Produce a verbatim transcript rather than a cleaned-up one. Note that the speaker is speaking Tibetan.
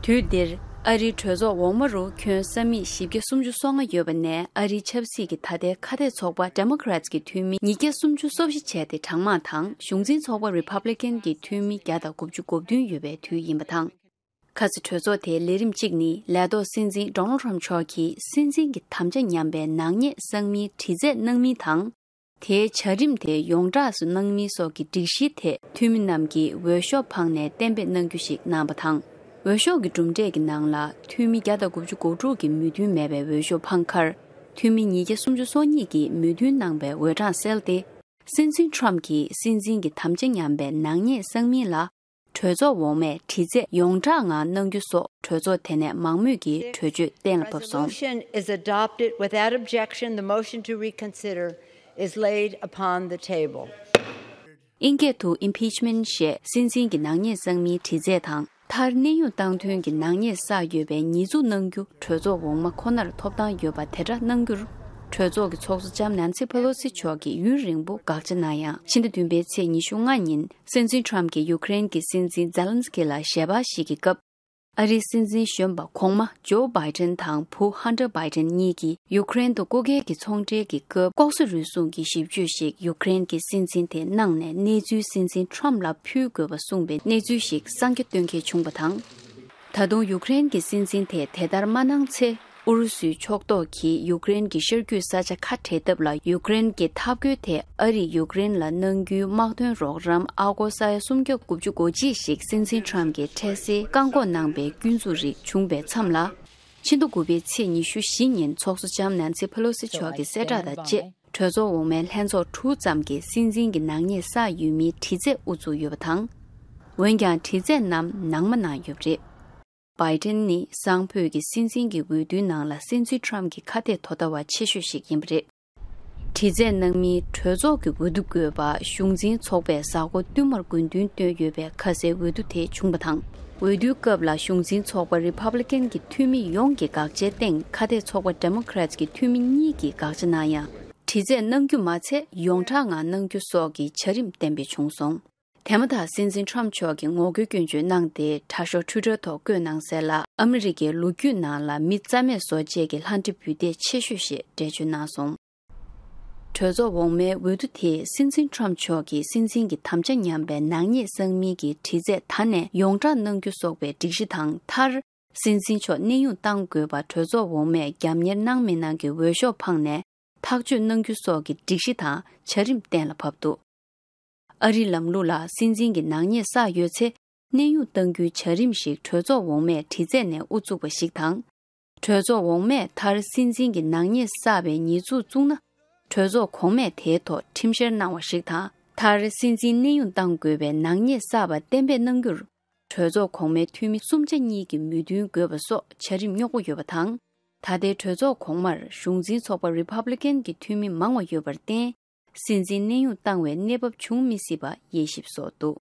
དུས་འདིར་ཨ་རིའི་གྲོས་ཚོགས་འོག་མ་རུ་ཁྱོན་ས་མིག་བཞི་བརྒྱ་སུམ་ཅུ་སོ་ལྔ་ཡོད་པ་ནས། ཨ་རིའི་ཆབ་སྲིད་ཀྱི་ད་ལྟའི་ཁ་གཏད་ཚོགས་པ་Democrats གི་འཐུས་མི་ཉིས་བརྒྱ་སུམ་ཅུ་སོ་བཞི་བྱས་ཏེ་གྲངས་མང་དང་། གཞུང་འཛིན་ཚོགས་པ་Republican གི་འཐུས་མི་བརྒྱ་དང་དགུ་བཅུ་གོ་བདུན་ཡོད་པའི་དུས་ཡིན་པ་དང་། ཁ་སང་གྲོས་ཚོགས་དེའི་ལས་རིམ་གཅིག་ནི་ལས་ཐོག་སྲིད་འཛིན་Donald Trump མཆོག་གིས་སྲིད་འཛིན་གྱི་དམ་བཅའ་ཉམས་པའི་ནག་ཉེས་བསགས་མིན་དྲི་རྩད་གནང་མིན་དང་། དེའི་བྱ་རིམ་དེ་ཡོངས་བསྒྲགས་སུ་གནང་མིན་སོགས་ཀྱི་སྒྲིག་གཞི་དེ་འཐུས་མི་རྣམས་ཀྱིས་འོས་ཤོག་འཕངས་ནས་གཏན་འབེབས་གནང་རྒྱུ་ཞིག་གནང་བ་དང་། འོས་ཤོག་གི་གྲུབ་འབྲས་ཀྱི་ནང་ལ་འཐུས་མི་བརྒྱ་དང་དགུ་བཅུ་གོ་དྲུག་གིས་མོས་མཐུན་མེད་པའི་འོས་ཤོག་འཕངས་ཁར། འཐུས་མི་ཉིས་བརྒྱ་སུམ་ཅུ་སོ་གཉིས་ཀྱིས་མོས་མཐུན་གནང་པའི་འོས་གྲངས་བསལ་ཏེ། སྲིད་འཛིན་Trump གྱིས་སྲིད་འཛིན་གྱི་དམ་བཅའ་ཉམས་པའི་ནག་ཉེས་བསགས་མིན་ལ། གྲོས་ཚོགས་འོག་མས་དྲི་རྩད་ཡོངས་བསྒྲགས་ངང་གནང་རྒྱུ་སོགས་གྲོས་ཚོགས་དེ་ནས་མང་མོས་ཀྱིས་གྲོས་ཆོད་གཏན་ལ་ཕབ་སོང་། Resolution is adopted without objection. The motion to reconsider is laid upon the table. ཨིན་སྐད་དུ་impeachment ཞེས་སྲིད་འཛིན་གྱི་ནག་ཉེས་བསགས་མིན་དྲི་རྩད་དང་། མཐར་གནས་དབྱུང་བཏང་དོན་གྱི་ནག་ཉེས་བསགས་ཡོད་པའི་ཉེས་འཛུགས་གནང་རྒྱུ། གྲོས་ཚོགས་འོག་མ་ཁོ་ནར་ཐོབ་ཐང་ཡོད་པ་དེ་འདྲ་གནང་རྒྱུར། གྲོས་ཚོགས་ཀྱི་ཚོགས་གཙོ་ལྕམ་Nancy Pelosi མཆོག་གིས་ཡུན་རིང་པོ་དགག་བྱ་གནང་ཡང་། ཕྱི་ཟླ་བདུན་པའི་ཚེས་ཉི་ཤུ་ལྔ་ཉིན་སྲིད་འཛིན་Trump གྱིས་ཡུ་ཀེ་རེན་གྱི་སྲིད་འཛིན་Zelensky ལ་ཞལ་པར་ཞིག་གི་སྐབས། ཨ་རིའི་སྲིད་འཛིན་གཞོན་པ་གོང་མ་Joe Biden དང་བུ་Hunter Biden གཉིས་ཀྱིས་ཡུ་ཀེ་རེན་དུ་སྐུ་སྒེར་གྱི་ཚོང་འབྲེལ་གྱི་སྐབས། ལྐོག་ཟ་རུལ་སུངས་ཀྱི་ཞིབ་དཔྱོད་ཞིག་ཡུ་ཀེ་རེན་གྱི་སྲིད་འཛིན་དེས་གནང་ནས། གནས་ཚུལ་སྲིད་འཛིན་Trump ལ་ཕུལ་དགོས་པ་གསུངས་པའི་གནས་ཚུལ་ཞིག་གསང་རྒྱ་སྟོན་གལ་བྱུང་བ་དང་། ད་དུང་ཡུ་ཀེ་རེན་གྱི་སྲིད་འཛིན་དེས་དེ་ལྟར་མ་གནང་ཚེ། ཨུ་རུ་སུའི་ཕྱོགས་གཏོགས་ཀྱིས་ཡུ་ཀེ་རེན་གྱི་ཤར་རྒྱུད་ས་ཆ་ཁ་བྲལ་ཐབས་ལ། ཡུ་ཀེ་རེན་གྱི་འཐབ་རྒོལ་དེ་ཨ་རིས་ཡུ་ཀེ་རེན་ལ་གནང་རྒྱུའི་དམག་དོན་རོགས་རམ་ཨ་སྒོར་ས་ཡ་སུམ་བརྒྱ་དགུ་བཅུ་གོ་གཅིག་ཞིག་སྲིད་འཛིན་Trump གྱིས་འཕྲལ་སེལ་བཀག་འགོག་གནང་པའི་སྐྱོན་འཛུགས་རིགས་བྱུང་བའི་མཚམས་ལ། ཕྱི་ཟླ་དགུ་པའི་ཚེས་ཉི་ཤུ་བཞི་ཉིན་ཚོགས་གཙོ་ལྕམ་Nancy Pelosi མཆོག་གི་གསལ་བསྒྲགས་དང་བཅས། གྲོས་ཚོགས་འོག་མའི་ལྷན་ཚོགས་དྲུག་ཙམ་གྱིས་སྲིད་འཛིན་གྱི་ནག་ཉེས་བསགས་ཡོད་མིན་དྲི་རྩད་དབུ་བཙུགས་ཡོད་པ་དང་། འོན་ཀྱང་དྲི་རྩད་རྣམས་ནང་མ་གནང་ཡོད་པ་རེད། Biden ནི་སང་ཕོད་ཀྱི་སྲིད་འཛིན་གྱི་འོས་བསྡུའི་ནང་ལ་སྲིད་འཛིན་Trump གྱི་ཁ་གཏད་དོ་ཟླ་བ་ཆེ་ཤོས་ཤིག་ཡིན་པ་རེད། དྲི་རྩད་གནང་མིན་གྲོས་ཚོགས་ཀྱི་འོས་བསྡུ་དགོས་པ། གཞུང་འཛིན་ཚོགས་པས་གཟའ་འཁོར་བསྟུད་མར་དགོས་འདུན་བཏོན་ཡོད་པའི་ཁ་གསལ་འོས་བསྡུ་དེ་བྱུང་བ་དང་། འོས་བསྡུའི་སྐབས་ལ་གཞུང་འཛིན་ཚོགས་པ་Republican གྱི་འཐུས་མི་ཡོངས་ཀྱི་དགག་བྱའི་སྟེང་། ཁ་གཏད་ཚོགས་པ་Democrats གྱི་འཐུས་མི་གཉིས་ཀྱིས་དགག་བྱ་གནང་ཡང་། དྲི་རྩད་གནང་རྒྱུ་མ་ཚད། ཡོངས་གྲགས་ངང་གནང་རྒྱུ་སོགས་ཀྱི་བྱ་རིམ་གཏན་འབེབས་བྱུང་སོང་། དེ་མ་ཐག་སྲིད་འཛིན་Trump མཆོག་གིས་ངོ་རྒོལ་སྐྱོན་བརྗོད་གནང་སྟེ། དྲ་ཤོག་Twitter ཐོག་བཀོད་གནང་གསལ་ལ། ཨ་མི་རི་ཀའི་ལོ་རྒྱུས་ནང་ལ་མི་རྩ་མེད་བཟོ་བྱེད་ཀྱི་ལྷ་འདྲེ་འབུལ་གཏད་ཆེ་ཤོས་ཞེས་འགྲེལ་བརྗོད་གནང་སོང་། གྲོས་ཚོགས་འོག་མའི་འོས་བསྡུ་དེས་སྲིད་འཛིན་Trump མཆོག་གིས་སྲིད་འཛིན་གྱི་དམ་བཅའ་ཉམས་པའི་ནག་ཉེས་བསགས་མིན་གྱི་དྲི་རྩད་ད་ནས་ཡོངས་བསྒྲགས་གནང་རྒྱུ་སོགས་པའི་སྒྲིག་གཞི་དང་། མཐར། སྲིད་འཛིན་མཆོག་གནས་དབྱུང་གཏང་དགོས་པ་གྲོས་ཚོགས་འོག་མས་རྒྱབ་གཉེར་གནང་མི་གནང་གི་འོས་ཤོག་འཕངས་ནས་ཐག་གཅོད་གནང་རྒྱུ་སོགས་ཀྱི་སྒྲིག་གཞི་དང་བྱ་རིམ་གཏན་ལ་ཕབ་འདུག་ཨ་རིའི་ལམ་ལུགས་ལ་སྲིད་འཛིན་གྱི་ནག་ཉེས་བསགས་ཡོད་ཚེ། གནས་དབྱུང་གཏང་རྒྱུའི་བྱ་རིམ་ཞིག་གྲོས་ཚོགས་འོག་མས་དྲི་རྩད་ནས་དབུ་བཙུགས་པ་ཞིག་དང་། གྲོས་ཚོགས་འོག་མས་མཐར་སྲིད་འཛིན་གྱི་ནག་ཉེས་བསགས་པའི་ཉེས་འཛུགས་བཙུགས་ན། གྲོས་ཚོགས་གོང་མས་དེའི་ཐོག་ཁྲིམས་བཤེར་གནང་བ་ཞིག་དང་། མཐར་སྲིད་འཛིན་གནས་དབྱུང་གཏང་དགོས་པའི་ནག་ཉེས་བསགས་པ་གཏན་འབེབས་གནང་རྒྱུར། གྲོས་ཚོགས་གོང་མའི་འཐུས་མི་གསུམ་ཆ་གཉིས་ཀྱི་མོས་མཐུན་དགོས་པ་སོགས་བྱ་རིམ་རྙོག་པོ་ཡོད་པ་དང་། ད་ལྟའི་གྲོས་ཚོགས་གོང་མར་གཞུང་འཛིན་ཚོགས་པ་Republican གྱི་འཐུས་མི་མང་བ་ཡོད་པར་བརྟེན། སྲིད་འཛིན་གནས་དབྱུང་བཏང་བའི་གནས་བབ་འབྱུང་མི་སྲིད་པ་དབྱེ་ཞིབ་སོགས་འདུག